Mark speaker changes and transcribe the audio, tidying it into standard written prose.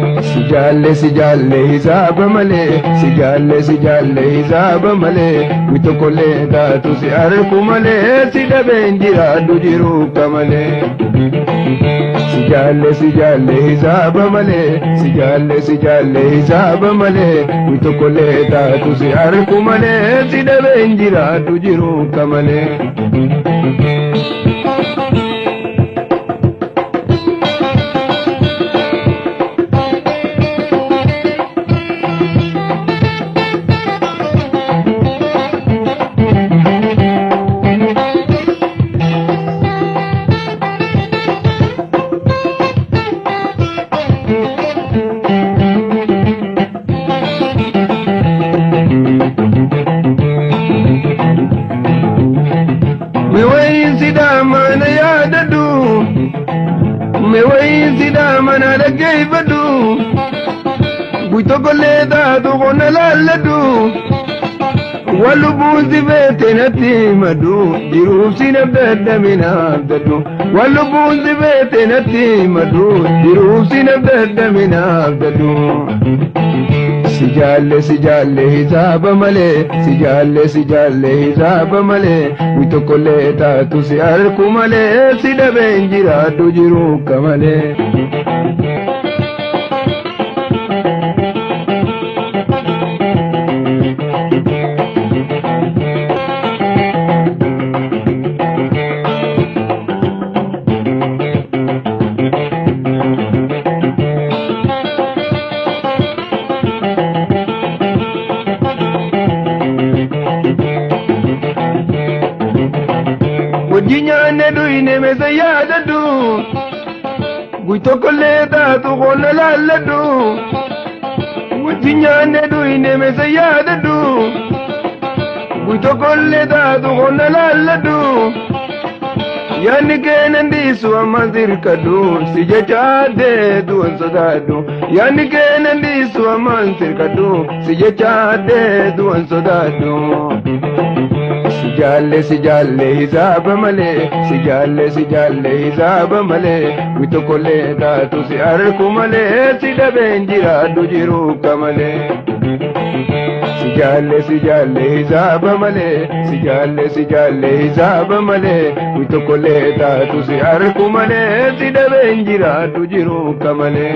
Speaker 1: Si jaalle si jaalle hisaaba malee, si jaalle si jaalle hisaaba malee, witokkollee taatu si arku malee, si dhabeen jiraadhu jiru kamalee. Si jaalle si jaalle hisaaba malee, si jaalle si jaalle hisaaba malee, witokkollee taatu si arku malee, si dhabeen jiraadhu jiru kamalee. Mewayin sidaama na yaadadhu, mewayin sidaama na dhaggeeffadhu, guytokollee taatu qonna laalladhu, waan lubbuun si feete natti himadhu, jiruuf si nabdadhame naaf dadhu, waan lubbuun si feete natti himadhu, jiruuf si nabdadhame naaf dadhu. Si jaalle si jaalle hisaaba malee, si jaalle si jaalle hisaaba malee, witokkollee taatu si arku malee, si dhabeen jiraadhu jiru kamalee. Wajji nyaanne dhuyne meesa yaadadhu, guytokkollee taatu qonna laalladhu. Wajji nyaanne dhuyne meesa yaadadhu, guytokkollee taatu qonna laalladhu. Yaanni keenan dhiisu amma sirkadhu, si jecha addee du'an sodaadhu. Yaanni keenan dhiisu amma sirkadhu, si jecha addee du'an sodaadhu. Si jaalle si jaalle hisaaba malee, si jaalle si jaalle hisaaba malee, witokkollee taatu si arku malee, si dhabeen jiraadhu jiru kamalee. Si jaalle si jaalle hisaaba malee, si jaalle si jaalle hisaaba malee, witokkollee taatu si arku malee, si dhabeen jiraadhu jiru kamalee.